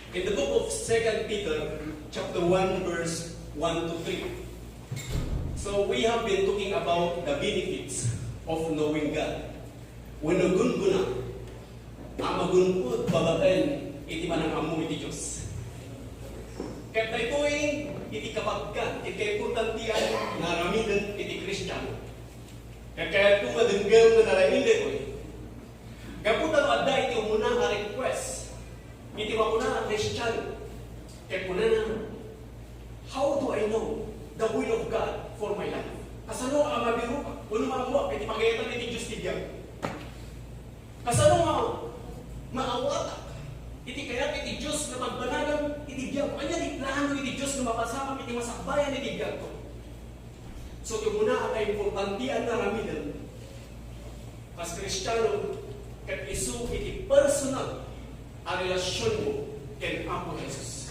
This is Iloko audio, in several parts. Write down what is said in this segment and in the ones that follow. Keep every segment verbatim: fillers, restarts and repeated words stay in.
In the book of Second Peter, chapter one, verse one to three. So we have been talking about the benefits of knowing God. Wenno gunggona a magun-od babaen iti panangammo iti Dios. Ket daytoy iti kapatgan, iti kaimportantian nga aramiden iti Kristiano. Ket kayatko nga denggem nga nalaing daytoy. Gapu ta no adda iti umuna a request iti makuna a Kristiano, ket kunana, "How do I know the will of God for my life?" Kasano a mabiruak wenno maammoak iti pagayatan iti Dios ti biag? Kasano nga maawatak iti kayat iti Dios nga pagbanagan iti biag? Ania ti plano iti Dios nga mapasamak iti masakbayan iti biagko? So, ti umuna a kaimportantian nga aramiden, kas Kristiano, ket isu iti personal a relasionmo ken Apo Jesus.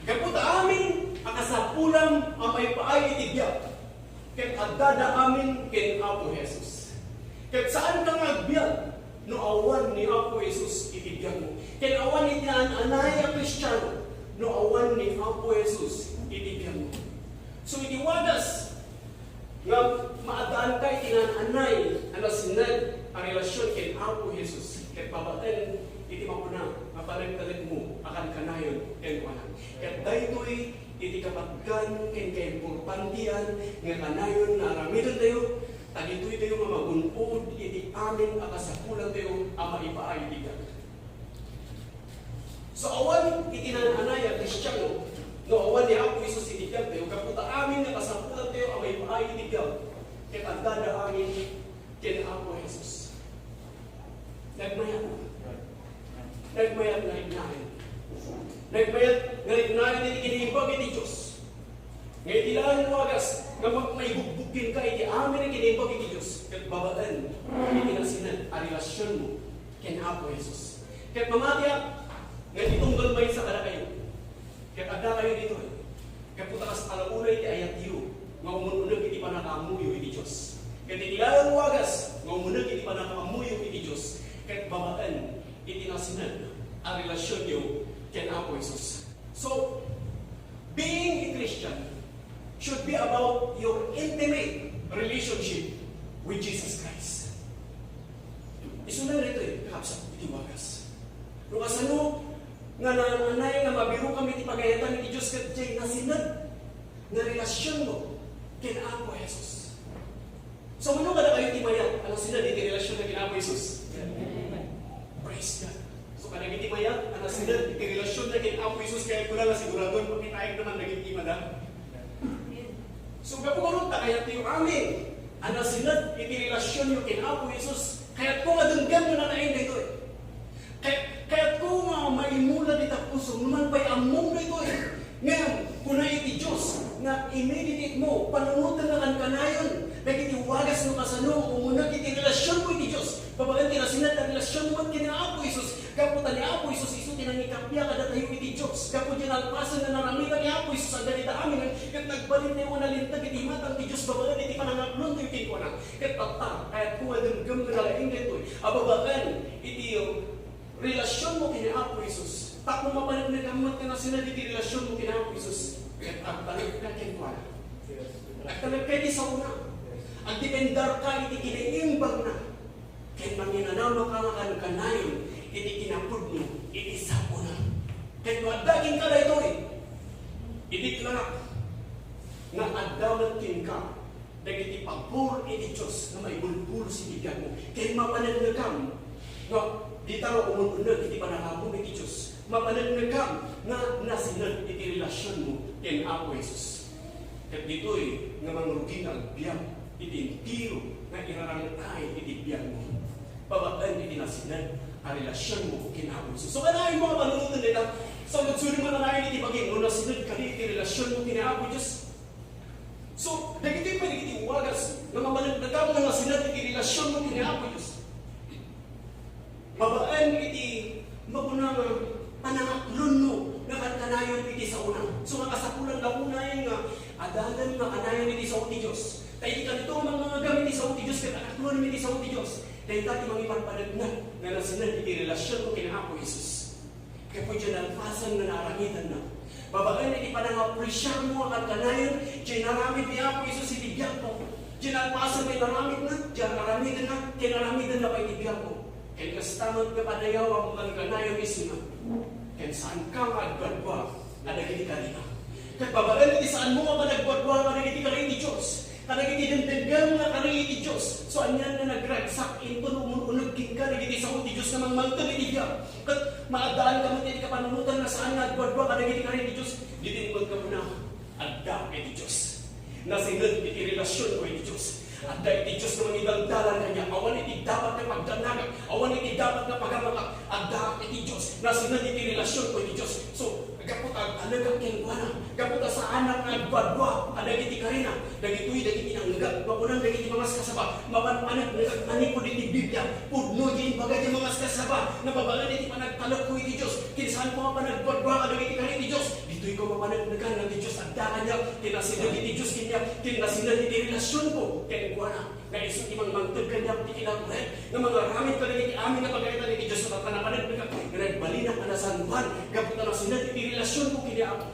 Gapu ta amin a kasapulam a maipaay iti biag, ket addada amin ken Apo Jesus. Ket saanka nga agbiag no awan ni Apo Jesus iti biagmo. Ket awan iti naan-anay a Kristiano no awan ni Apo Jesus iti biagmo. So, iti wagas nga maaddaanka iti naan-anay a nasinag a relasion ken Apo Jesus, ket babaen iti makuna nga panagtalekmo a kankanayon kenkuana. Ket daytoy iti kapatgan ken kaimportantian nga kanayon nga aramidentayo, ta ditoytayo nga magun-od iti amin a kasapulantayo a maipaay iti biag. So, awan iti naan-anay a Kristiano no awan ni Apo Jesus iti biagtayo, gapu ta amin nga kasapulantayo a maipaay iti biag, ket addada amin ken Apo Jesus. Nagmayat. Nagmayat nga riknaen. Nagmayat nga riknaen iti kinaimbag iti Dios. Nga iti laeng wagas nga mag-, maibugbog kenka iti amin a kinaimbag iti Dios, ket babaen iti nasinag a relasionmo ken Apo Jesus. Ket mamatiak nga iti tunggal maysa kadakayo, ket addakayo ditoy, gapu ta kas ala unay ti ayatyo nga umun-uneg iti pannakaammoyo iti Dios. Ket iti laeng wagas nga umuneg iti pannakaammoyo iti Dios, ket babaen iti nasinag a relasionyo ken Apo Jesus. So, being a Christian should be about your intimate relationship with Jesus Christ. Isu laeng daytoy, kakabsat, iti wagas. No kasano nga naan-anay nga mabirokam iti pagayatan iti Dios ket diay nasinag nga relasionmo ken Apo Jesus. So, mano kadakayo ti mayat a nasinag iti relasionyo ken Apo Jesus? Praise God. So, kadagiti mayat a nasinag iti relasionna ken Apo Jesus, kayatko la nga siguradoan, pakitaenyo man dagiti mada. So, gapu ngarud ta kayatyo amin a nasinag iti relasionyo ken Apo Jesus, kayatko nga denggenyo nalaing daytoy. Kay, kayatko nga maimula dita pusom, no man pay ammom daytoy. Ngem, kuna iti Dios nga i-meditate mo, panunoten nga kankanayon dagiti wagas no kasano umuneg iti relasionmo iti Dios. Babaen ti nasinag a relasionmo met ken ni Apo Jesus. Gapu ta ni Apo Jesus isu ti nangikappia kadatayo iti Dios. Gapu diay nalpasen nga naramida ni Apo Jesus a dagita amin, ket nagbalintayo nga nalinteg iti imatang ti Dios babaen iti panangaklontayo kenkuana. Ket tatta, kayatko nga dengngem nga nalaing daytoy a babaen iti relasionmo ken ni Apo Jesus. Tapno mapaneknekam met nga nasinag iti relasionmo ken ni Apo Jesus, ket agtalekka kenkuana. Agtalekka iti saona. Agdependarka iti kinaimbagna. Ken manginanamaka nga kankanayon iti kinapudno iti saona. Ket no adda kenka daytoy, idiklarak nga adda met kenka dagiti pabor iti Dios nga maibulbulos iti biagmo. Ken mapaneknekam nga dita nga umun-uneg iti panangammo iti Dios. Mapaneknekam nga nasinag iti relasionmo ken Apo Jesus. Ket ditoy nga mangrugi nga agbiag iti entero nga irarangay iti biagmo. Babaen iti nasinag a relasionmo ken Apo Jesus. So, kanayon mo nga panunoten dayta, sangagsuling man kanayon iti bagim no nasinag kadi iti relasionmo ken Apo Jesus. So, dagitoy pay dagiti wagas nga mapaneknekam nga nasinag iti relasionmo ken ni Apo Dios. Babaen iti makuna nga panangaklonmo nga kankanayon iti saona. So, nga kasapulan la unay nga adalan nga kanayon iti sao ti Dios. Ta iti kanito nga mangngegam iti sao ti Dios ket anaklonem iti sao ti Dios, dayta ti mangipanpaneknek nga nasinag iti relasionmo ken ni Apo Jesus. Gapu diay nalpasen nga naaramidenna. Babaen iti panangapresiarmo a kankanayon, diay inaramid ni Apo Jesus iti biagmo. Diay nalpasen nga inaramidna, diay aramidenna, ken aramidenna pay iti biagmo. Ken kasta met nga padayaw a kankanayon isuna. Ken saanka nga agduadua kadagiti karina. Ket babaen iti saanmo nga panagduadua kadagiti kari ti Dios, kadagiti dimdemgem nga kari ti Dios, so anian nga nagragsak inton umun-uneg kenka dagiti sao ti Dios nga mangmangted iti biag? Ket maaddaanka met iti kapanunotan nga saan nga agduadua kadagiti kari ti Dios. Diay met gapuna, adda iti Dios. Nasined iti relasionko iti Dios. Adda iti Dios nga mangidaldalan kaniak. Awan iti dapat nga pagdannagak. Awan iti dapat nga pagamakak. Adda iti Dios. Nasined iti relasionko iti Dios. So, gapu ta agtalekak kenkuana. Gapu ta saanak nga agduadua kadagiti karina. Dagitoy dagiti nangngegak. Makunan dagiti mangaskasaba. Mapanpaneknekak manipud iti Biblia. Pudno ti imbaga ti mangaskasaba. Nababaen iti panagtalekko iti Dios. Ken saanko nga panagduadua kadagiti kari ti Dios. Ditoyko mapaneknekan nga ti Dios adda kaniak, ti nasineg iti Dios kaniak, ti nasineg iti relasionko kenkuana. Nga isu ti mangmangted kaniak ti kinaturek, nga mangaramid kadagiti amin nga pagayatan iti Dios, tapno napaneknekak nga nagbalinak a nasantoan, gapu ta nasineg iti relasionko ken ni Apo.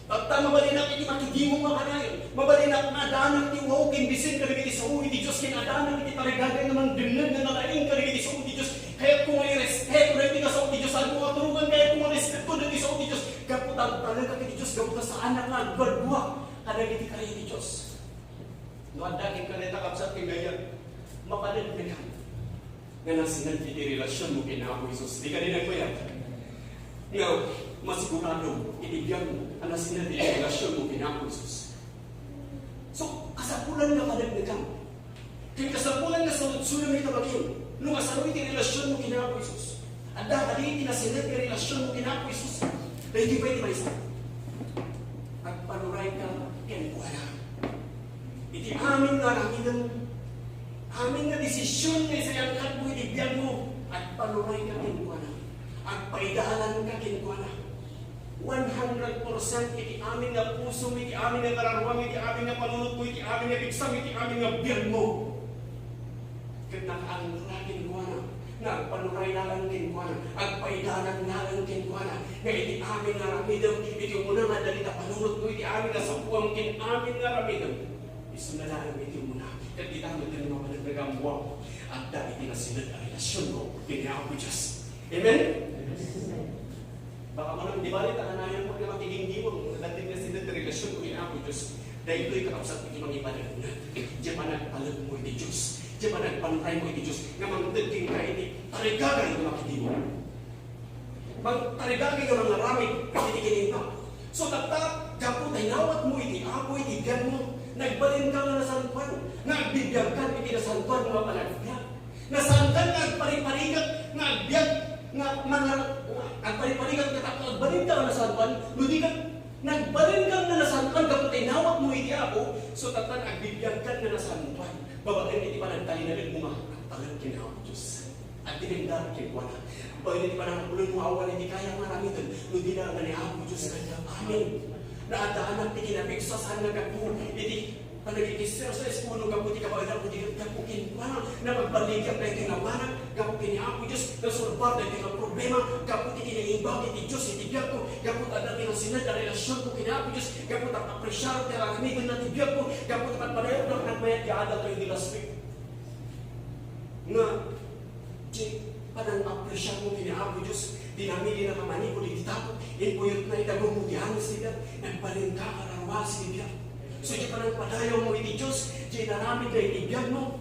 Tatta, mabalinak iti makidimong nga kanayon, mabalinak nga adaanak ti wow ken bisin kadagiti sao iti Dios, ken adaanak iti tarigagay nga mangdengngeg nga nalaing kadagiti sao iti Dios. Kayatko nga irespeto dagiti nga sao ti Dios, saanko nga aturongen, kayatko nga irespeto dagiti sao ti Dios. Gapu ta agtalekak iti Dios, gapu ta saanak nga agduadua kadagiti kari ti Dios. No adda kenka dayta, kabsat, ti mayat, mapaneknekan nga nasined iti relasionmo ken Apo Jesus. Dika di nagbayag nga masigurado iti biagmo a nasined iti relasionmo ken Apo Jesus. So, kasapulan nga paneknekan. Ken kasapulan nga saludsodem ita bagim, no kasano iti relasionmo ken Apo Jesus. Adda kadi iti nasined nga relasionmo ken Apo Jesus? Daytoy pay ti maysa. Agpanurayka kenkuana. Iti amin nga aramidem, amin nga desision nga isayangkatmo iti biagmo, agpanurayka kenkuana. Agpaidalanka kenkuana. One hundred percent iti amin nga pusom, iti amin nga kararuam, iti amin nga panunotmo, iti amin nga pigsam, iti amin nga biagmo. Ket nakaangra kenkuana, nga agpanuray laeng kenkuana, agpaidalan laeng kenkuana, nga iti amin nga aramidem, iti umuna nga adda dita panunotmo, iti amin nga sapuam ken amin nga aramidem, isuna laeng iti umuna. Ket dita met nga mapaneknekam, adda iti nasined a relasionko ken ni Apo Dios. Amen? Baka mo nang di bali, ta kanayon mo nga makiginggiwang, no adda ti nasined ti relasionmo ken Apo Dios. Daytoy, kakabsat, iti mangipaneknek, diay panagtalekmo iti Dios, diay panagpanuraymo iti Dios, nga mangted kenka iti tarigagay nga makidimong. Mang-, tarigagay nga mangaramid iti kinita. So, tatta, gapu ta inawatmo iti Apo iti biagmo, nagbalinka nga nasantoan, nga agbibiagkan iti nasantoan nga panagbiag. Nasantoan nga agpariparigat nga agbiag, nga manga-, agpariparigat nga tapno agbalinka nga nasantoan, no di ket nagbalinka nga nasantoan gapu ta inawatmo iti Apo, so, tatta, agbibiagkan nga nasantoan. Babaen iti panagtalinaedmo nga agtalek ken Apo Dios. Agdepende kenkuana. Babaen iti panangakulonmo, awan iti kayam nga aramiden, no di la nga ni Apo Dios kaniak. Amen. Naadaanak ti kinapigsa, saan nga gapu iti panagikisser sa eskuno, gapu ti kabaelan, kundi gapu kenkuana. Napagballigiak daytoy nga banag gapu ken ni Apo Dios, nasolbar daytoy nga problema gapu ti kinaimbag iti Dios iti biagko, gapu ta adda ti nasined a relasionko ken ni Apo Dios, gapu ta apresiar ti aramidenna ti biagko, gapu ta pagpadayonak nagmayat ti adal tayo di last week. Nga, ti panang-apresiarmo ken ni Apo Dios, dinamidinaka manipud iti tapo, impuyotna iti agummo ti anos ti biag, nagbalinka a kararuas ti biag. So, ti panangpadayawmo iti Dios, ti inaramidna iti biagmo,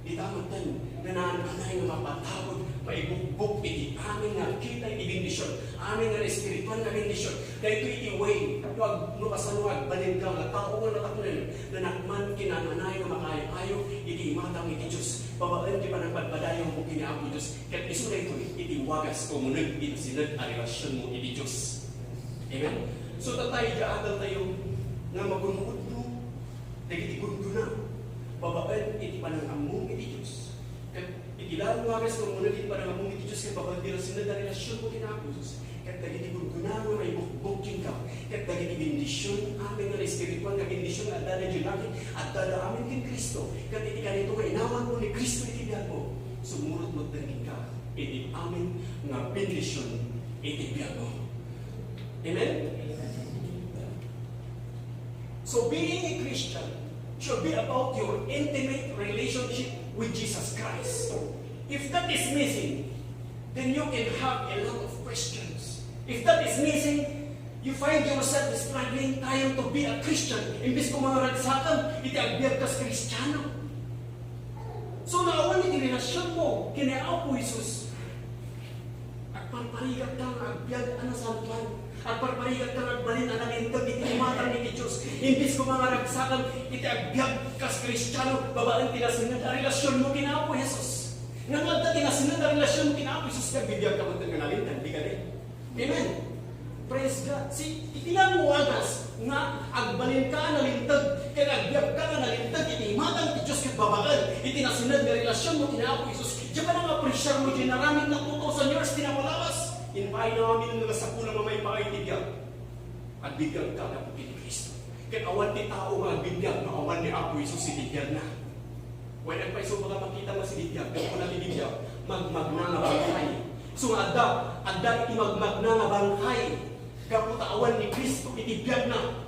dita metten nga naan-anay nga mapatawag, maibugbog iti amin nga kita iti bendision, amin nga espirituan nga bendision. Daytoy iti way, no ag-, no kasano nga agbalinka nga tao nga nakapnen, nanakman kinananay nga makaayo-ayo iti imatang iti Dios. Babaen ti panagpadpadayawmo ken ni Apo Dios, ket isu daytoy iti wagas nga umuneg iti nasined a relasionmo iti Dios. Amen? So, tatay, adal tayo nga magun-odno dagiti gundona babaen iti panangammom iti Dios. Ket iti laeng wagas nga umuneg iti panangammom iti Dios ket babaen ti nasined a relasionmo ken Apo Jesus. Ket dagiti gundona nga maibukbok kenka, ket dagiti bendision, amin nga espirituan nga bendision nga adda daydiay langit, adda amin ken Cristo. Ket iti kayatmo nga inawatmo ni Cristo iti biagmo, sumurot metten kenka iti amin nga bendision iti biagmo. Amen? So being a Christian should be about your intimate relationship with Jesus Christ. If that is missing, then you can have a lot of questions. If that is missing, you find yourself struggling trying to be a Christian. Imbis ko mangaragsakan iti agbiag kas Kristiano. So, no awan iti relasyonmo ken ni Apo Jesus, agparparigatka nga agbiag a nasantoan. Agparparigatka nga agbalin a nalinteg iti imatang iti Dios. Imbis ko mangaragsakan iti agbiag kas Kristiano, babaen ti nasined a relasyonmo ken Apo Jesus. Ngem adda ti nasined a relasyonmo ken Apo Jesus, agbibiagka met nga nalinteg, di kadi? Amen. Praise God. See, iti langwagas nga agbalinka a nalinteg, ken agbiagka nga nalinteg iti imatang ti Dios ket babaen iti nasined nga relasyonmo ken Apo Jesus. Diay panang-appreciarmo diay naramidna two thousand years ti napalawas. Imbaga amin nga sapulan nga maipaay ti biag. Agbibiagka gapu ken Cristo. Ket awan ti tao nga agbibiag no awan ni Apo Jesus iti biagna. Wen, agpayso nga makita nga si Lidia, gapu na ti Lidia, magmagna nga bangkay. So nga adda, adda iti magmagna nga bangkay. Gapu ta awan ni Cristo iti biagna.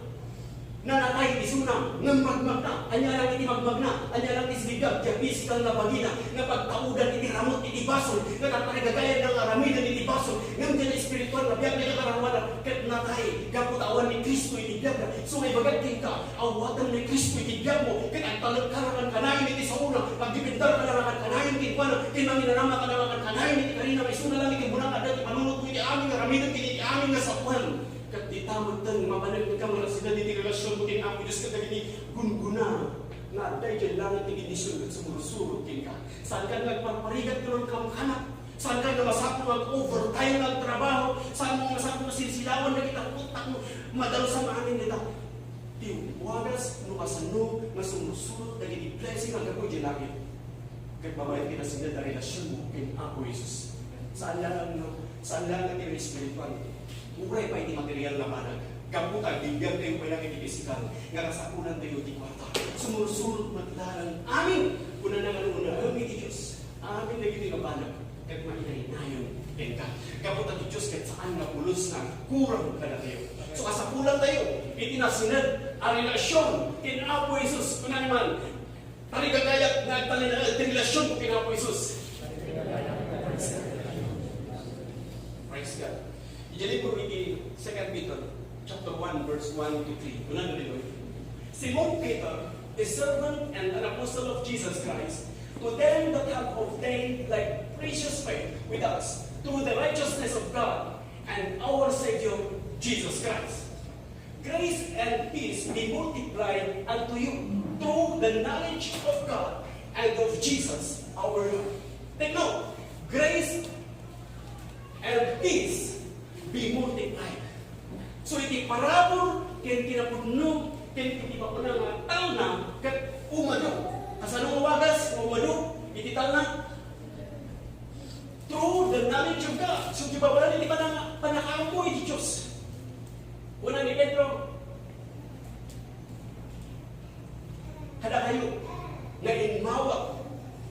Nanatay ti isuna, ngem magmagna. Ania lang iti magmagna? Ania lang ti si Lidia, ti physical nga bagina, nga pagtaudan iti ramut iti basol, nga tarigagayad nga aramiden iti basol, ngem diay espiritual nga biag nga kararuanan, ket natay. Gapu ta awan ni Cristo iti biagna. So nga ibagak kenka, awaten ni Cristo iti biagmo, ket agtalekka la kanayon iti saona, agdependerka la kanayon kenkuana, ken manginanamaka la kanayon iti karina, nga isuna lang iti bunak adda ti panunotmo iti amin nga aramidem ken iti amin nga sapuan. Ket dita metten, mapanekka nga nasined iti relasyonmo ken Apo Dios ket dagiti gunggona nga adda idiay langit ti bendision ket sumursurot kenka. Saanka nga agparparigat ken agkamkamnak. Saanka nga masapul nga overtime nga agtrabaho. Saanmo nga masapul nga sinsilawan dagiti takot tapno madalus amin dita. Ti wagas no kasano nga sumursurot dagiti blessing a gapu idiay langit. Ket babaen ti nasined a relasyonmo ken Apo Jesus. Saan laeng, no? Saan laeng ti espiritual. Uray pay ti material nga banag. Gapu ta agbibiagtayo pay laeng iti pisikal nga kasapulantayo ti kuarta. Sumursurot met laeng. Amin! Kunana nga no unaem iti Dios, amin dagitoy nga banag ket mainaynayon kenka. Gapu ta ti Dios ket saan nga pulos nga agkurang kadatayo. So, kasapulantayo iti nasined a relasyon ken Apo Jesus. Kunana man, tarigagayat nga agtalinaed ti relasyonmo ken Apo Jesus. Praise God. Idiay libro iti Second Peter, chapter one, verse one to three. Kunana ditoy, Simon Peter, a servant and an apostle of Jesus Christ, to them that have obtained like precious faith with us through the righteousness of God and our Savior Jesus Christ. Grace and peace be multiplied unto you through the knowledge of God and of Jesus our Lord. Take note, grace and peace be multiplied. So, iti parabur ken kinapudno ken iti bakuna nga talna ket umadu. Kasano nga wagas nga umadu iti talna? Through the knowledge of God. So, di ba wala iti panang-, panakaammo iti Dios? Kuna ni Pedro, kadakayo nga immawat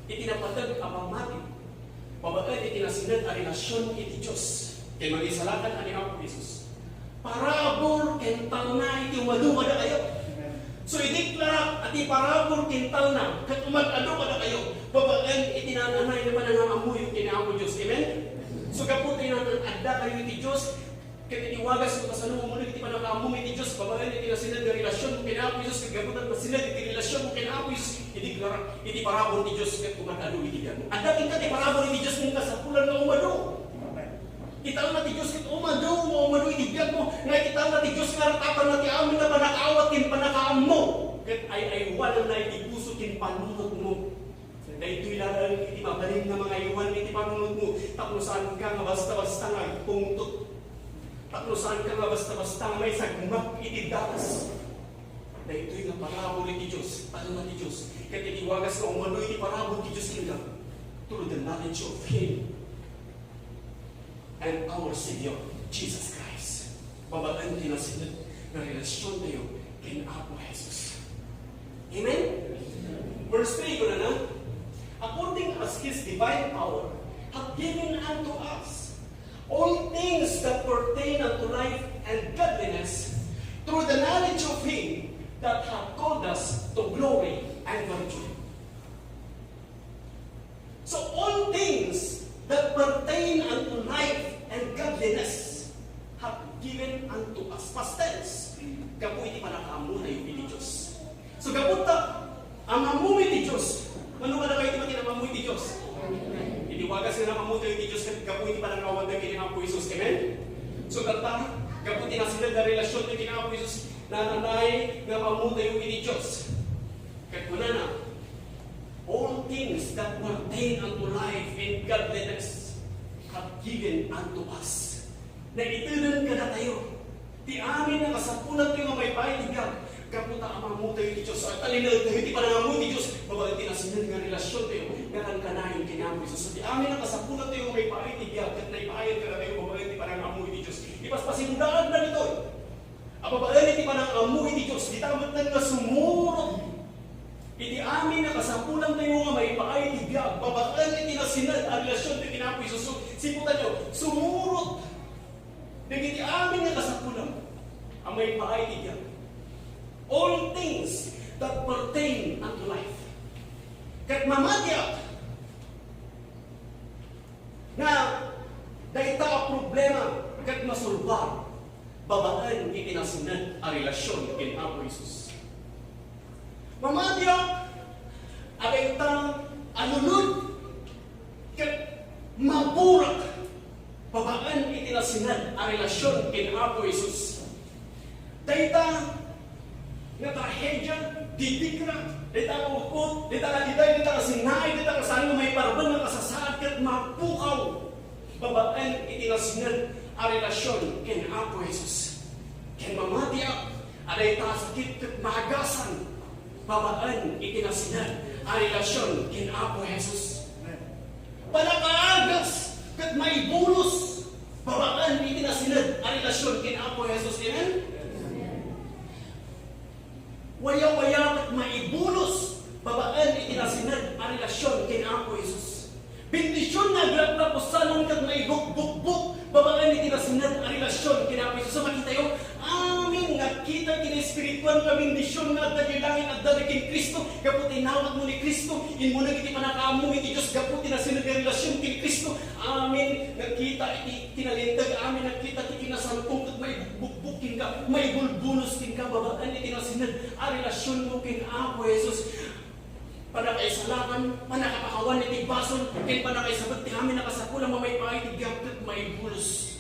iti napateg a pammati, babaen iti nasined a relasyon iti Dios, ken mangisalakan a ni Apo Jesus. Parabur ken talna iti umadu kadakayo. So, ideklara a ti parabur ken talna ket umad-adu kadakayo, babaen iti naan-anay nga panangaammoyo ken ni Apo Dios. Amen? So, gapu ta inaan-addakayo iti Dios, ket iti wagas no kasano nga umadu iti panakaammo iti Dios, babaen iti nasined nga relasyon ken Apo Jesus, ket gapu ta nasined iti relasyon ken Apo Jesus, ideklara iti parabur ti Dios ket umad-adu iti biagmo. Adda kenka ti parabur iti Dios nga kasapulan nga umadu. Italna ti Dios ket umadu nga umadu iti biagmo, nga italna ti Dios nga aratapanna ti amin a panakaawat ken panakaammo, ket ay-aywananna iti puso ken panunotmo. Daytoy laeng iti mabalin nga mangaywan iti panunotmo, tapno saanka nga basta-basta nga agpungtot. Tapno saanka nga basta-basta nga maisagmak iti daras. Daytoy nga parabur iti Dios, talna ti Dios. Ket iti wagas nga umadu iti parabur ti Dios kenka, through the knowledge of Him and our Savior, Jesus Christ. Babaen ti nasined nga relasyontayo ken Apo Jesus. Amen? Verse three, kunana, "According as His divine power hath given unto us All things that pertain unto life and godliness, through the knowledge of him that hath called us to glory and virtue. So all things that pertain unto life and godliness hath given unto us. Past tense. Gapu iti panakaammo tayo iti Dios. So gapu ta ammo iti Dios. Mano kadakayo ti makin ammo iti Dios? Iti wagas nga ammo tayo iti Dios, ket gapu iti panangawan tayo ken Apo Jesus. Amen? So gapu, gapu ti nasinag nga relasyon tayo ken Apo Jesus, nananay nga ammo tayo iti Dios. Ket kunana, "All things that pertain unto life and godliness have given unto us." Naiteden kadatayo ti amin a kasapulantayo nga maipaay ti biag gapu ta ammo tayo ti Dios. At talinaed tayo ti panangammo ti Dios babaen ti nasinag nga relasyon tayo nga kankanayon ken Apo Jesus. Ti amin a kasapulantayo nga maipaay ti biag ket naipaay kadatayo babaen ti panangammo iti Dios. Ipaspasimdaanna ditoy. A babaen iti panangammo iti Dios, dita met nga sumurot iti amin a kasapulantayo nga maipaay ti biag, babaen iti nasinag a relasyon ti ken Apo Jesus. Siputanyo, sumurot dagiti amin nga kasapulan a maipaay ti biag. All things that pertain unto life. Ket mamatiak nga dayta a problema ket masolbar babaen iti nasinag a relasyon ken Apo Jesus. Mamatiak a dayta a lulud ket maburak babaen iti nasinag a relasyon ken Apo Jesus. Dayta nga trahedia, didikra, dayta nga ukot, dayta nga diday, dayta nga sinnaay, dayta nga saan nga maiparban nga kasasaad ket mapukaw babaen iti nasinag a relasyon ken Apo Jesus. Ken mamatiak a dayta a sakit ket maagasan babaen iti nasinag a relasyon ken Apo Jesus. Pannakaagas ket maibulos babaen iti nasinag a relasyon ken Apo Jesus. Amen? Wayawaya ket maibulos babaen iti nasinag a relasyon ken Apo Jesus. Bendision nga agragrapusanan ket maibukbukbok babaen iti nasinag a relasyon ken Apo Jesus. So, makitayo, amin nga kita iti espirituan nga bendision nga adda iti langit, adda ken Cristo, gapu ta inawatmo ni Cristo, immuna iti pannakaammo iti Dios gapu ti nasinag a relasyon ken Cristo. Amin nga kita iti kinalinteg, amin nga kita ti kinasangpet ket maibukbukbok kenka, maibulbulos kenka, babaen iti nasinag a relasionmo ken Apo Jesus. Pannakaisalakan, pannakapakawan iti basol, ken pannakaisabet ti amin a kasapulan a maipaay ti biag ket maibulos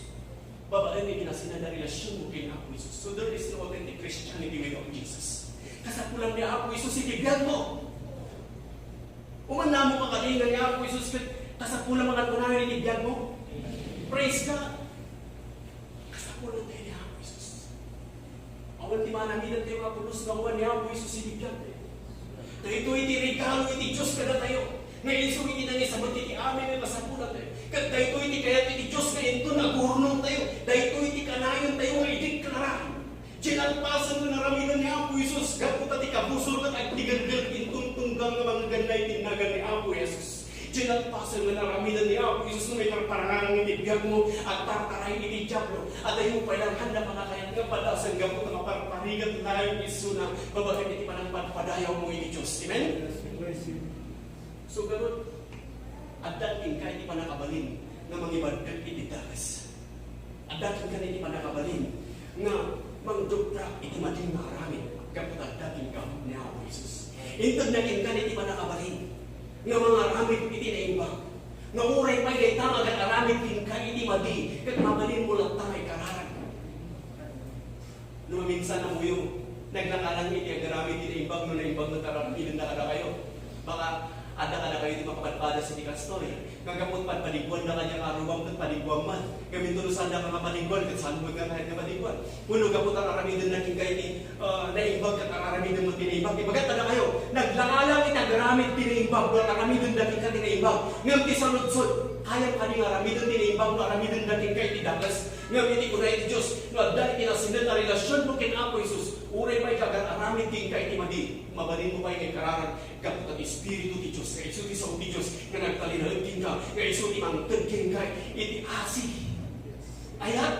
babaen iti nasinag a relasionmo ken Apo Jesus. So there is no authentic Christianity without Jesus. Kasapulan ni Apo Jesus iti biagmo. Umannamok a kadinga ni Apo Jesus ket kasapulan nga agkunayo iti biagmo. Praise God. Kasapulan tayo ni Apo Jesus. Awan ti maaramidan tayo nga pulos nga awan ni Apo Jesus iti biag tayo. Daytoy ti regalo iti Dios kadatayo. Nga isu iti nangisabet iti amin nga kasapulan tayo. Ket daytoy ti kayat iti Dios nga inton agurnong tayo. Daytoy ti kanayon tayo nga ideklara. Diay nalpasen nga naramiden ni Apo Jesus, gapu ta ti kabusor ket agtigerger inton tunggal nga mangganna iti nagan ni Apo Jesus. Diay nalpasen nga naramiden ni Apo Jesus nga maiparparangarang iti biagmo, agtartaray iti Diablo, adayo pay laeng nga pannakayat nga padasen gapu ta maparparigat laeng isuna babaen iti panangpadpadayawmo iti Dios. Amen? So, garud, adda kenka iti pannakabalin nga mangibaddek iti dakes. Adda kenka iti pannakabalin nga mangdukdok iti madi nga aramid gapu ta adda kenka ni Apo Jesus. Inted na kenka iti pannakabalin nga mangaramid iti naimbag. Nga uray pay dayta nga agar-aramid kenka iti madi, ket mabalinmo latta nga ikararag. No maminsan ammoyo, naglakalan iti agaramid ti naimbag no naimbag met ti aramidenda kadakayo. Baka adda kadakayo ti makapadpadas iti kastoy. Nga gapu ta padpadiguanda kaniak a ruam ket padiguam man. Ngem inton no saandaka nga padiguan, ket saanmo met nga kayat nga padiguan. Wenno gapu ta aramidenda kenka iti, ah, naimbag ket aramidem met ti naimbag. Ibagat kadakayo, naglakalan iti agaramid ti naimbag no aramidenda kenka ti naimbag. Ngem ti saludsod, kayam kadi nga aramiden ti naimbag no aramidenda kenka iti dakes? Ngem iti kuna iti Dios, no adda iti nasinag a relasionmo ken Apo Jesus, uray pay ti agar-aramid kenka iti madi, mabalinmo pay nga ikararag gapu ta ti Espiritu ti Dios, nga isu ti sao ti Dios, nga nagtalinaed kenka, nga isu ti mangted kenka iti asi. Ayat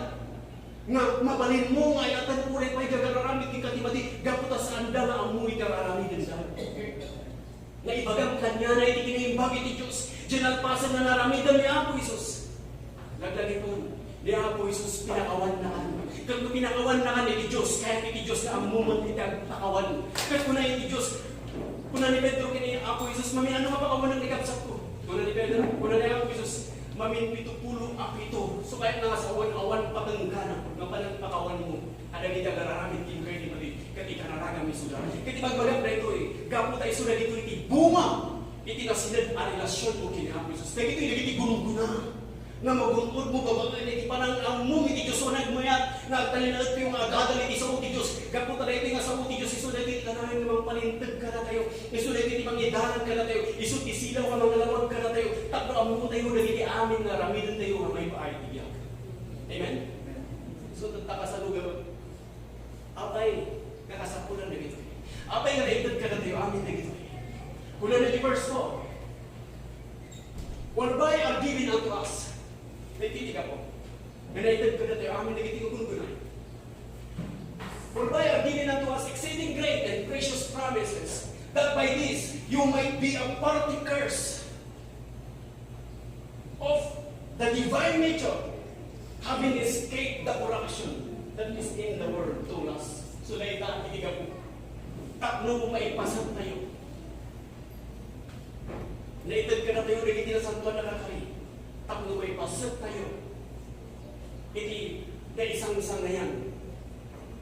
nga mabalinmo nga ayaten uray pay dagiti aramid kenka ti madi, gapu ta saanda nga ammo iti ar-aramidenda. Nga ibagam kaniana iti kinaimbag iti Dios, diay nalpasen nga naramiden ni Apo Jesus. Laglagipen, ni Apo Jesus, pinakawannakan. Ket no pinakawannakan iti Dios, kayat iti Dios nga ammo met iti agpakawan. Ket kuna iti Dios, kuna ni Pedro ken ni Apo Jesus, "Maminano nga pakawanen ni kabsatko?" Kuna ni Pedro, kuna ni Apo Jesus, "Maminpitopulo a pito." So, kayat nga sawen, awan patenggana nga panagpakawanmo. Adda dagiti agar-aramid kenka iti madi, ket ikararagam isuda. Ket ibagbagak daytoy, gapu ta isu dagitoy ti bunga iti nasined a relasionmo ken ni Apo Jesus. Dagitoy dagiti gunggona nga magun-odmo babaen iti panang-ammom iti Dios, o nagmayat nga agtalinaedkayo nga agadal iti sao ti Dios. Gapu ta daytoy nga sao ti Dios, isu daytoy ti kanayon nga mangpalinteg kadatayo. Isu daytoy ti mangidalan kadatayo. Isu ti silaw nga manglawag kadatayo. Tapno ammotayo dagiti amin nga aramidentayo nga maipaay ti biag. Amen? So, tatta kasano gabag? Apay nga kasapulan dagitoy? Apay nga naited kadatayo amin dagitoy? Kuna na di verse four, "Whereby are given unto us." Naititiga po. Nga naited kadatayo amin dagitoy gunggunay. "Whereby are given unto us exceeding great and precious promises, that by this you might be a partakers of the divine nature, having escaped the corruption that is in the world through lust." So, dayta iti gapu. Tapno maipasat tayo. Naited kadatayo dagiti nasantoan a karkari. Tapno maipasat tayo iti naisangsangayan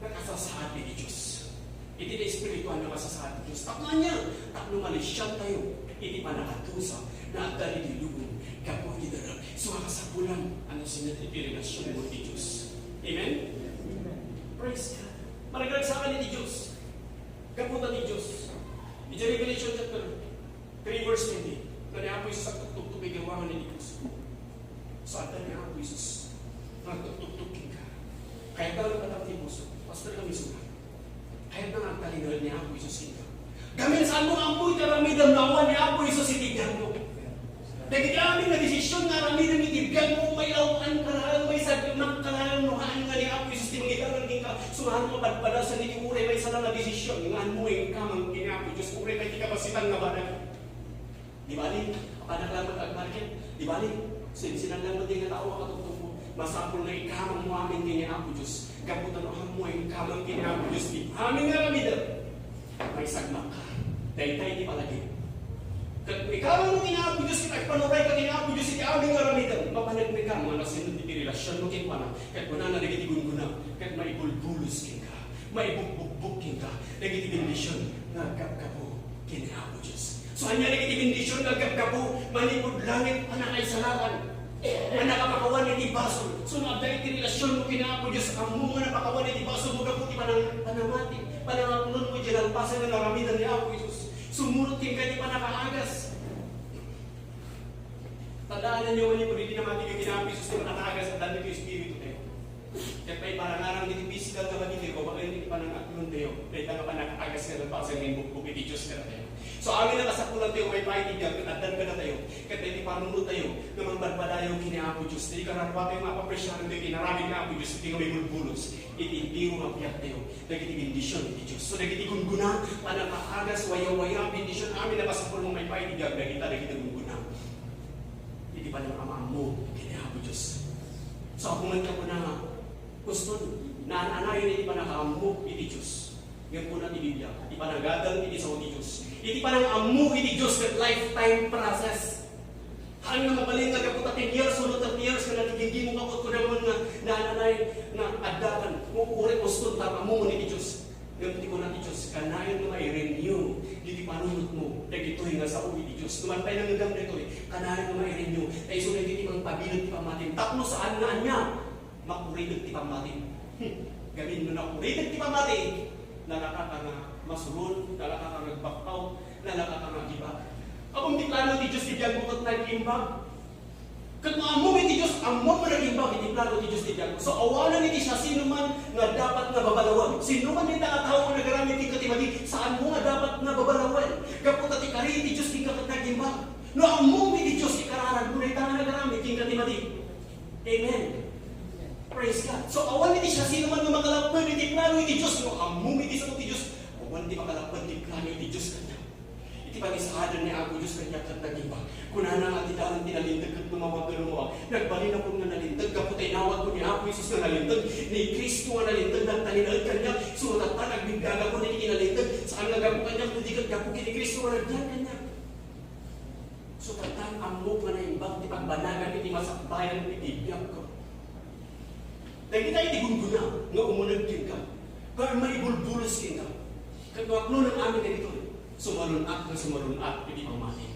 nga kasasaad iti Dios. Iti naespirituan nga kasasaad ti Dios. Tapno ania? Tapno malisian tayo iti pannakadusa nga adda iti lubong gapu iti darag. So, nga kasapulan, ano, sino iti relasionmo iti Dios? Amen? Praise God. Maragragsakan iti Dios. Gapu ta ti Dios. Iti Revelation chapter three verse twenty, nga ni Apo Jesus agtuktuktok iti ruangan iti puso. So, adda ni Apo Jesus nga agtuktuktok kenka. Kayatna nga agtuktuktok ti puso. Pastor, kami suna. Kayatna nga agtalinaed ni Apo Jesus kenka. Gamin saanmo nga ammo iti aramidem nga awan ni Apo Jesus iti biagmo. Dagiti amin nga desisyon nga aramidem iti biagmo, mailaw-an ka laeng, maisagmak ka laeng, no haan nga ni Apo Jesus ti mangidalan kenka. Sumahan mo padpadasan iti uray maysa nga desisyon nga ammo nga inkamang ken ni Apo Dios, uray pay ti kabasitan nga banag. Di bali, apanak lang met agmarket. Di bali, sinsinan lang met nga tao a katungtungmo. Masapul nga ikamang mo amin ken ni Apo Dios. Gapu ta no ammo nga inkamang ken ni Apo Dios ti amin nga aramidem, maisagmak ka. Dayta iti palagip. Ket no ikamang mo ken ni Apo Dios, ket agpanuray ka ken ni Apo Dios iti amin nga aramidem, mapanagmekam nga nasined iti relasionmo kenkuana. Ket kunana dagiti gunggona, ket maibulbulos kenka, maibukbukbok kenka dagiti bendision nga aggapu ken ni Apo Dios. So, ania dagiti bendision nga aggapu? Manipud langit, pannakaisalakan. Nga nakapakawan iti basol. So, no adda iti relasionmo ken Apo Dios, ammo nga napakawan iti basolmo gapu ti panang-, panamati, panangaklonmo iti nalpasen nga naramiden ni Apo Jesus. Sumurot kenka iti pannakaagas. Tandaan niyo, manipud iti namati ken Apo Jesus ti pannakaagas, adda ditoy espiritu tayo. Ket pay parangarang iti pisikal nga bagitayo, babaen iti panangaklontayo, dayta nga pannakaagas nga nalpasen nga imbukbok iti Dios kadatayo. So, amin a kasapulantayo, maipaay ti biag, ket addan kadatayo, ket iti panunottayo nga mangbadbadayaw ken ni Apo Dios, iti kararua tayo nga apapresiar iti inaramid ni Apo Dios, iti nga maibulbulos iti entero nga biagtayo, dagiti bendision iti Dios. So, dagiti gungguna, pannakaagas, wayawaya, bendision, amin a kasapul nga maipaay ti biag, dagita, dagiti gungguna. Iti panangam-ammo ken ni Apo Dios. So, apo met ka kuna nga, Uston, naan-anayon iti pannakaammo iti Dios. Ngem kuna ti Biblia, ti panagadal iti sao ti Dios. Iti panangammo iti Dios ket lifetime process. Haan nga mabalin nga gapu ta ten years wenno thirty years nga nagiginggimmok ka ket kuna man nga naan-anay nga addakan, uray uston ta ammoen iti Dios. Ngem ti kuna ti Dios, kanayon nga mai-renew dagiti panunotmo dagitoy nga sao iti Dios. Numan pay nangngegam daytoy, kanayon nga mai-renew. Ta isu daytoy ti mangpabileg ti pammatim. Tapno saan nga ania? Makuriteg ti pammati. Hmm. Gamin no nakuriteg ti pammati, nalaka ka nga masuron, nalaka ka nga agbakkaw, nalaka ka nga agibag. Ammom ti plano ti Dios ti biagmo ket nag-imbag. Ket no ammom iti Dios, ammom nga nag-imbag iti plano ti Dios ti biagmo. So, awanan iti siasinoman nga dapat nga babalawen. Sinoman dayta a tao nga nagaramid kenka ti madi, saanmo nga dapat nga babalawen. Gapu ta ti kari ti Dios kenka ket nag-imbag. No ammom iti Dios, ikararagmo dayta nga nagaramid kenka ti madi. Amen. Praise God. So, awan iti siasinoman nga makalapped iti plano iti Dios. No, ammom iti sao ti Dios, awan ti makalapped ti plano iti Dios kaniak. Iti pangisaadan ni Apo Dios kaniak ket nag-imbag. Kunana nga ti dalan ti nalinteg ket lumawag nga lumawag. Nagbalin a pudno nga nalinteg gapu ta inawatko ni Apo Jesus nga nalinteg, ni Cristo nga nalinteg, nagtalinaed kaniak. Sumagmamano, agbibiag a pudno iti kinalinteg. Saan nga gapu kaniak, no di ket gapu ken ni Cristo nga nagbiag kaniak. So, ket ammok nga naimbag ti pagbanagak iti masakbayan iti biagko. Dagita iti gunggona nga umuneg kenka, ket maibulbulos kenka. Ket no apno amin dagitoy, sumalun-at nga sumalun-at iti pammati.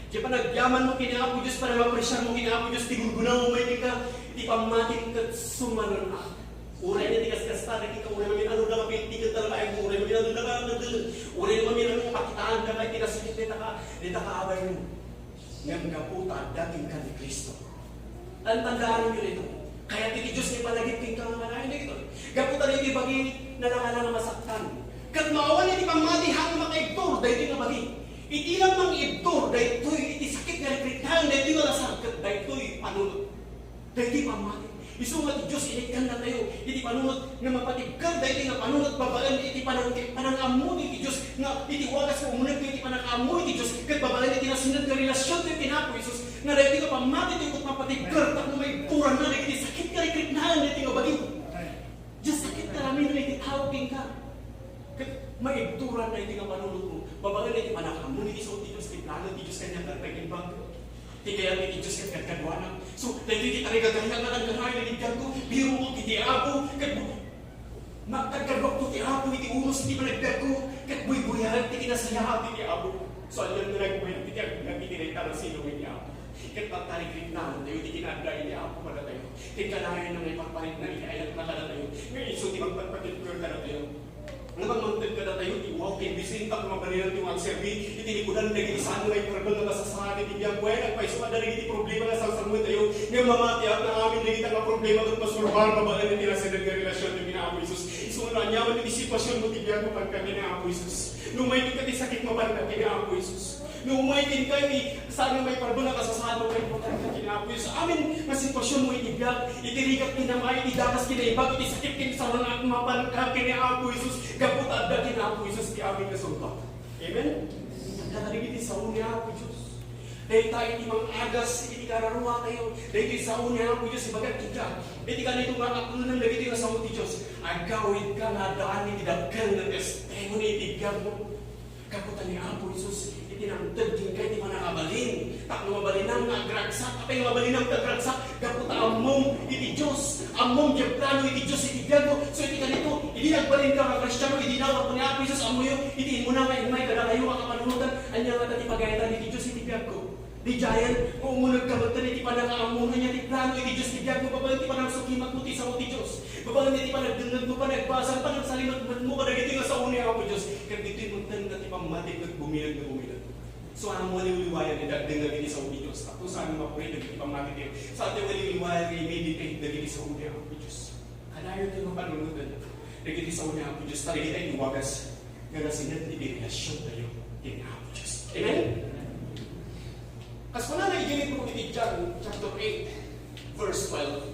Ti panagyamanmo ken ni Apo Dios, panangapresiarmo ken ni Apo Dios, ti gunggona nga umay kenka, iti pammati ket sumalun-at. Uray iti kaskasdaka, uray mamin-adu daka, pintiket talaga ay uray mamin-adu daka, uray mamin-adu nga pakitaan daka iti nasakit dita ka, dita ka abay mo. Ngem gapu ta adda kenka ni Cristo. Tantandaanyo daytoy. Kayat iti Dios nga ipanagip kenka nga kanayon daytoy. Gapu ta daytoy bagi, nalaka-laka nga masaktan. Ket no awan iti pammati, haanna makaibtur daytoy nga bagi. Iti lang mangibtur daytoy iti sakit nga rikriknaan, daytoy nga lasag, ket daytoy panunot. Daytoy pammati. Isu nga ti Dios inikkannatayo iti panunot nga mapatibker daytoy nga panunot babaen iti panang-, panangaammo iti Dios nga iti wagas nga umunegto iti panangaammo iti Dios ket babaen iti nasined nga relasiontayo ken Apo Jesus nga daytoy nga pammati ti ket mapatibker tapno maibturanna dagiti sakit nga rikriknaan daytoy nga bagi. Dios sakit nga amin iti tao kenka. Ket maibturan daytoy nga panunotmo babaen iti panangaammo iti sao ti Dios, ti plano ti Dios kaniak ket naimbag. Ti kayat iti Dios ket kadkaduanak. So, daytoy ti tarigagayat nga agkanayon iti biagko. Biroak iti Apo, ket bu-, magkadkaduakto ti Apo iti unos iti panagbiagko, ket buybuyaek ti kinasayaat iti Apo. So, ania nga nagbuya iti ag-, iti dayta nga silong iti Apo. Ket pagtarigrignaan tayo ti kinaadda iti Apo kadatayo. Ket kanayon nga ipaparitna iti ayatna kadatayo. Nga isu ti magpatpatibker kadatayo. Nga mangted kadatayo ti walking, bisin tapno mabalinan ti agserbi iti likudan dagiti saan nga maiparbeng a kasasaad iti biag. Wen, agpayso adda dagiti problema nga sangsangmetayo. Ngem mamatiak nga amin dagita nga problema ket masolbar babaen iti nasideg nga relasiontayo ken Apo Jesus. Isu nga no aniaman iti sitwasionmo ti biag, mapanka ken Apo Jesus. No umay kenka ti sakit, mapanka ken Apo Jesus. No umay kenka iti saan nga maiparbeng a kasasaad, mapanka ken Apo Jesus. Amin nga sitwasionmo iti biag, iti rigat ken amay, iti dakas ken naimbag, iti sakit ken sarunaan, mapanka ken Apo Jesus. Gapu ta adda ken Apo Jesus ti amin nga sungbat. Amen? Adda kadagiti sao ni Apo Dios. Dayta iti mangagas iti kararua tayo. Daytoy sao ni Apo Dios, ibaga ita. Iti kanito nga kapunan dagiti nga sao ti Dios. Agawidka nga addaan iti dakkel nga testimony iti biagmo. Gapu ta ni Apo Jesus iti nangted kenka iti panangabalin. Tapno mabalinam nga agragsak, apay nga mabalinam nga agragsak? Gapu ta ammom iti Dios, ammom ti plano iti Dios iti biagmo. So, iti kanito, idi nagbalinka nga Kristiano, idi inawatko ni Apo Jesus, ammoyo, iti immuna nga immay kadakayo a kapanunotan, ania ngata ti pagayatan iti Dios iti biagko? Diay, umunegka metten iti panangaammo ania ti plano iti Dios iti biagmo, babaen ti panangsukimatmo ti sao ti Dios. Babaen iti panagdengngegmo, panagbasam, panagsalimetmetmo kadagiti nga sao ni Apo Dios. Ket ditoy metten nga ti pammati ket bumileg nga bumileg. So, ammom a liwliwayan ti agdengngeg iti sao ti Dios. Tapno saan nga mapurit dagiti pammati ti, saan ti liwliwayan nga i-meditate dagiti sao ni Apo Dios. Kanayon ti mapanunotan dagiti sao ni Apo Dios, ta dagita ti wagas nga nasined iti relasiontayo ken Apo Dios. Amen? Kas kunana iti libro iti John chapter eight, verse twelve.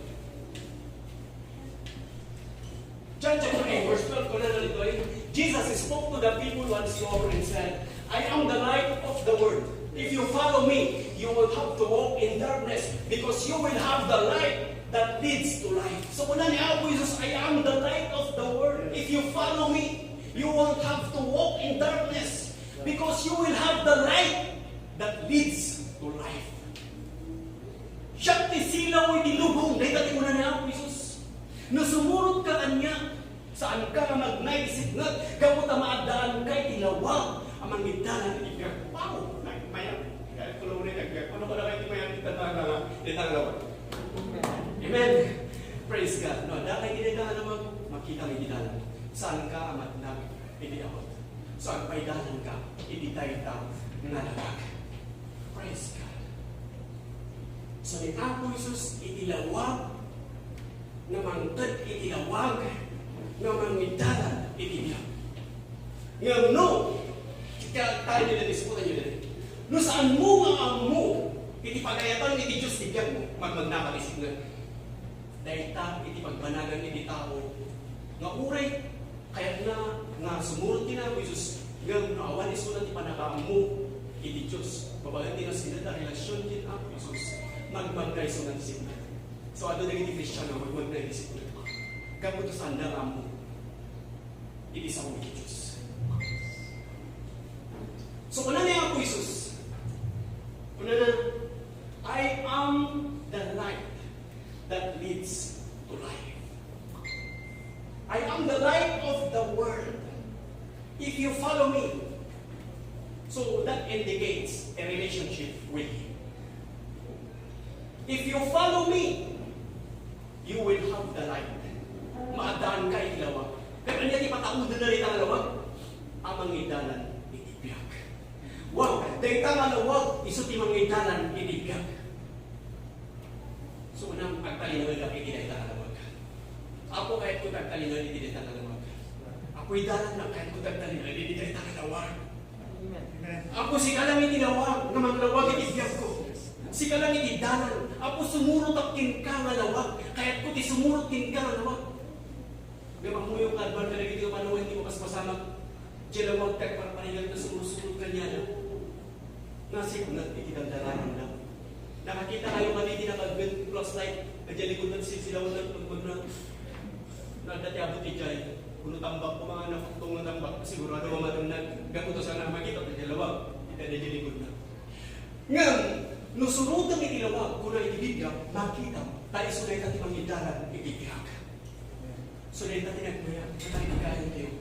John chapter eight, verse twelve, kunana ditoy, Jesus spoke to the people once more and said, "I am the light of the world. If you follow me, you won't have to walk in darkness because you will have the light that leads to life." So, kuna ni Apo Jesus, "I am the light of the world. If you follow me, you won't have to walk in darkness because you will have the light that leads to life." Siak ti silaw iti lubong, dayta ti kuna ni Apo Jesus. No sumurotka kaniak, saanka nga magnaisipnget, gapu ta maaddaanka iti lawag a mangiddalan iti biag. Wow! Nay-, mayat. Kaya ko lang ulit, nagbiag. Ano ko lang iti mayat, iti tanglawan. Iti tanglawan. Amen. Praise God. No, adda kay iti tanglawan, makita mo iti dalan. Saanka a magnaisipnget? Iti awat. So, agpaidalanka iti dayta nga lawag. Praise God. So, ni Apo Jesus iti lawag nga mangted iti lawag nga mangiddalan iti biag. Ngem no, kaya tayo nila, diskutan nyo nila. No saanmo nga ammo iti pagayatan iti Dios ti biagmo, magmagnakaisip nga. Dayta iti pagbanagan iti tao nga uray kayatna nga sumurot ken ni Apo Jesus, ngem no awan isuna ti pannakaammo iti Dios, babaen ti nasina a relasion ken Apo Jesus, magmagna isuna ti sipnget. So, adu dagiti Kristiano nga magmagna iti sipnget. Gapu ta saanda nga ammo iti sao iti Dios. So, kuna ni Apo Jesus, kunana, "I am the light that leads to life. I am the light of the world. If you follow me," so that indicates a relationship with him. "If you follow me, you will have the light." Maaddaanka iti lawag. Pero ania ti pataudenna dayta nga lawag? A mangidalan iti biag. Wow! Dayta nga lawag, isu ti mangidalan iti biag. So, unam, agtalinaedka iti dayta nga lawag. Apo, kayatko ti agtalinaed iti dayta nga lawag. Apo, idalannak, kayatko ti agtalinaed iti dayta nga lawag. Amen. Apo, sika lang iti lawag nga manglawag iti biagko. Sika lang iti dalan. Apo, sumurotak kenka nga lawag. Kayatko ti sumurot kenka nga lawag. Ngem ammok, kaaduan kadagiti panawen ti mapaspasamak. Diay lawag ti agparparigat nga sumursurot kaniana. Nasipnget iti dandalananna. Nakakitakayo kadi ti nakaaged flashlight a diay likudna ti silsilawanna, pagmagna. No adda ti abut idiay, kuno tambak, koma nga napuktong nga tambak, sigurado a mamatennag. Gapu ta saan a makita ti lawag iti diay likudna. Ngem, no surotem iti lawag, kuna iti Biblia, makitam, ta isu dayta ti mangidalan iti biag. So, dayta ti nagbayag, ta nagbayag tayo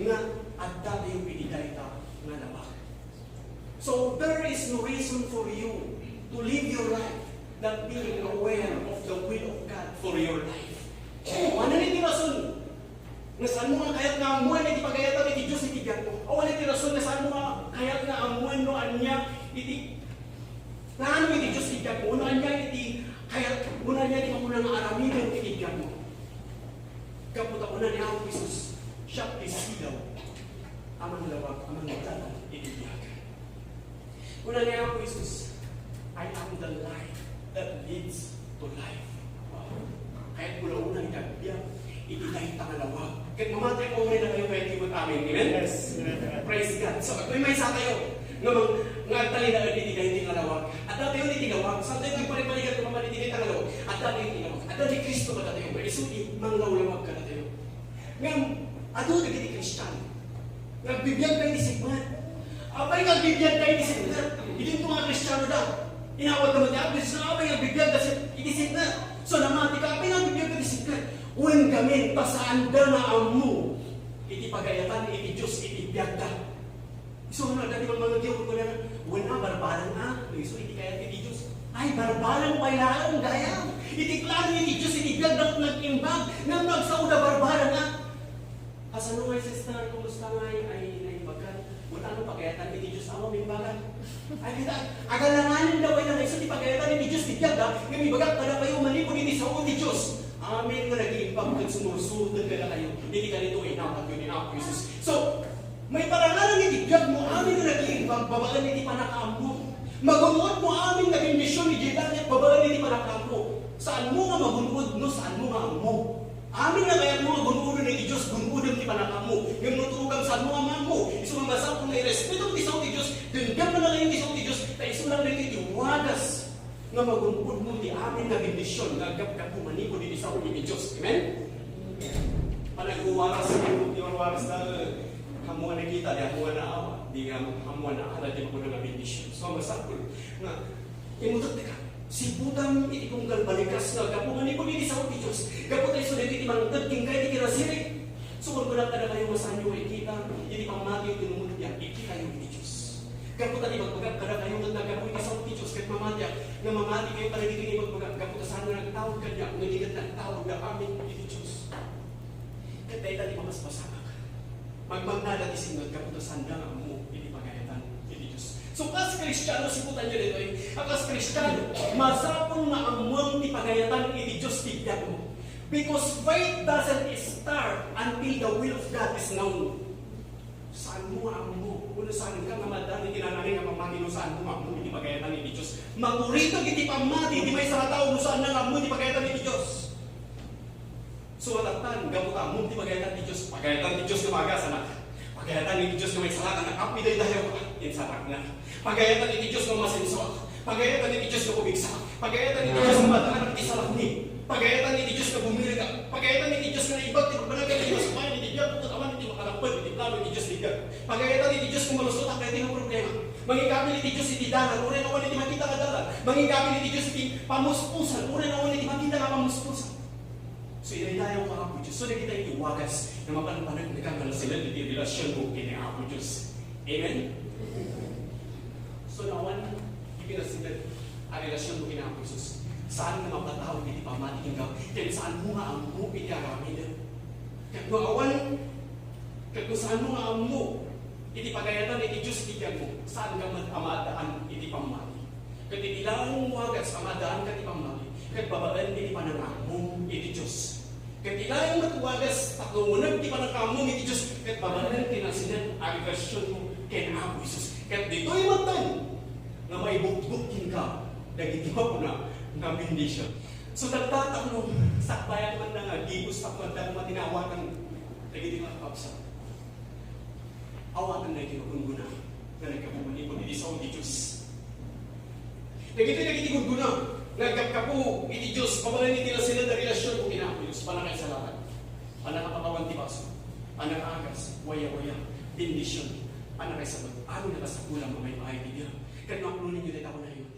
nga adda tayo iti dayta nga lawag. So, there is no reason for you to live your life not being aware of the will of God for your life. Awanen iti rason nga saanmo nga kayat nga ammoen iti pagayatan iti Dios iti biagmo. Awanen iti rason nga saanmo nga kayat nga ammoen no ania iti plano iti Dios iti biagmo, no ania iti kayat, no ania iti makuna nga aramiden iti biagmo. Gapu ta kuna ni Apo Jesus, siak ti silaw a manglawag, a mangidalan iti biag. Kuna ni Apo Jesus, "I am the light that leads to life." Wow. Kayatko la unay iti agbiag iti dayta nga lawag. Ket mamatiak uray dakayo, kayatyo met amin. Amen? Yes. Praise God. So, agmaymaysa tayo nga mang-, nga agtalinaed iti dayta nga lawag. Adda tayo iti lawag. Saan tayo agpariparigat nga mapan iti dayta nga lawag? Adda tayo iti lawag. Adda ni Cristo kadatayo. Nga isu ti manglawlawag kadatayo. Ngem, adu dagiti Kristiano nga agbibiagda iti sipnget. Apay nga agbibiagda iti sipnget? Idinto nga Kristiano da. Inawatda met ti Apo Jesus, apay nga agbibiagda si-, iti sipnget? So, namatika, apay nga agbibiagda iti sipnget? Wen gamin, ta saanda nga ammo iti pagayatan iti Dios iti biagda. Isu nga adda ti mangngegyo, kunana, "Wen a, barbareng a, no isu iti kayat iti Dios." Ay, barbareng pay laeng, gayam. Iti plano iti Dios iti biagda ket nag-imbag. Ngem no agsaoda, barbareng a. Kasano ngay, sister? Kumusta ngay? Ay, naimbagka? Wen a, no pagayatan iti Dios, awan maimbagak. Ay, kita, agalanganen da pay nga isu ti pagayatan iti Dios iti biagda, ngem ibagak kadakayo manipud iti sao ti Dios. Amin nga nag-iimbag ket sumursuroten kadakayo. Iti kanito, inawatyo ni Apo Jesus. So, maiparangarang iti biagmo amin nga nag-iimbag babaen iti pannakaammo. Magun-odmo amin nga bendision idiay langit babaen iti pannakaammo. Saanmo nga magun-od no saanmo nga ammo. Amin nga kayatmo nga gun-odon iti Dios, gun-odem ti pannakaammo. Ngem no turogam saanmo nga maammo, isu nga masapul nga irespetom ti sao ti Dios, denggem kadakayo ti sao ti Dios, ta isu lang daytoy ti wagas nga magun-odmo ti amin nga bendision nga aggapu manipud iti sao iti Dios. Amen? Panagwawaras, ti warwaras ta, ammo nga nakita, di ammo nga naawa, di ammo nga naala ti makuna nga bendision. So, masapul nga imutek ti ka. Siputam iti tunggal balikas nga aggapu manipud iti sao ti Dios. Gapu ta isu daytoy ti mangted kenka iti kinasirib. So, kunkunak kadakayo nga saanyo nga ikita iti pammatiyo ti numot biag, ikitayo iti Dios. Gapu ta ibagbagak kadakayo ket naggapu iti sao ti Dios ket mamatiak nga mamatikayo kadagitoy nga ibagbagak gapu ta saan nga nagtaud kaniak, ngem di ket nagtaud nga amin iti Dios. Ket dayta ti mapaspasamak. Magmagna ti sipnget gapu ta saanda nga ammo iti pagayatan iti Dios. So, kas Kristiano, siputanyo daytoy, a kas Kristiano, masapul nga ammoem ti pagayatan iti Dios ti biagmo. Because faith doesn't start until the will of God is known. Saanmo nga ammo, no saanka nga maaddaan iti naan-anay nga pammati no saanmo nga ammo iti pagayatan iti Dios. Maturito iti pammati iti maysa nga tao no saanna nga ammo iti pagayatan iti Dios. So, matattan, gapu ta ammo iti pagayatan iti Dios. Pagayatan iti Dios nga maagas, anak. Pagayatan iti Dios nga maisalakan, anak. Apo, idaydayaw ka. Insarakna. Pagayatan iti Dios nga masensuak. Pagayatan iti Dios nga pumigsa. Pagayatan iti Dios nga maadaan iti salaknib. Pagayatan iti Dios nga bumirga. Pagayatan iti Dios nga naibat ti pagbanag iti Dios. Bayan iti biag, ket awan iti makalangpet iti plano iti Dios iti biag. Pagayatan iti Dios nga malusot dagiti nga problema. Mangikabil iti Dios iti dalan, uray awan iti makita nga dalan. Mangikabil iti Dios iti pamuspusan, uray awan iti makita nga pamuspusan. So, idaydayaw ka, Apo Dios. So, dagita iti wagas nga mapanpanag nga nalasinan iti relasionmo ken ni Apo Dios. Amen? So, no awan iti nalasinan a relasionmo ken ni Apo Jesus, saan nga mapatawid iti pammati kenka, ken saanmo nga ammo iti aramid. Ket no awan, ket no saanmo nga ammo iti pagayatan iti Dios iti biagmo, saanka met a maaddaan iti pammati. Ket iti laeng wagas a maaddaanka iti pammati, ket babaen iti panangammo iti Dios. Ket iti laeng met wagas tapno uneg ti panangammo iti Dios, ket babaen ti nalasinan a relasionmo ken Apo Jesus. Ket ditoy metten nga maibutbot kenka dagiti mapuna nga bendision. So, tatta, tapno sakbayan man nga gibus, tapno adda koma ti naawatan dagiti nga kabsat. Awaten daytoy nga gunggona nga naggapu manipud iti sao ti Dios. Dagitoy dagiti gunggona nga naggapu iti Dios, babaen iti nalasinan a relasionmo ken Apo Dios, pannakaisalakan, pannakapakawan ti basol, pannakaagas, wayawaya, bendision, pannakaisabet, amin a kasapulan, mamay-ay ti Dios. Ket mapnunen yo dayta, kunayo.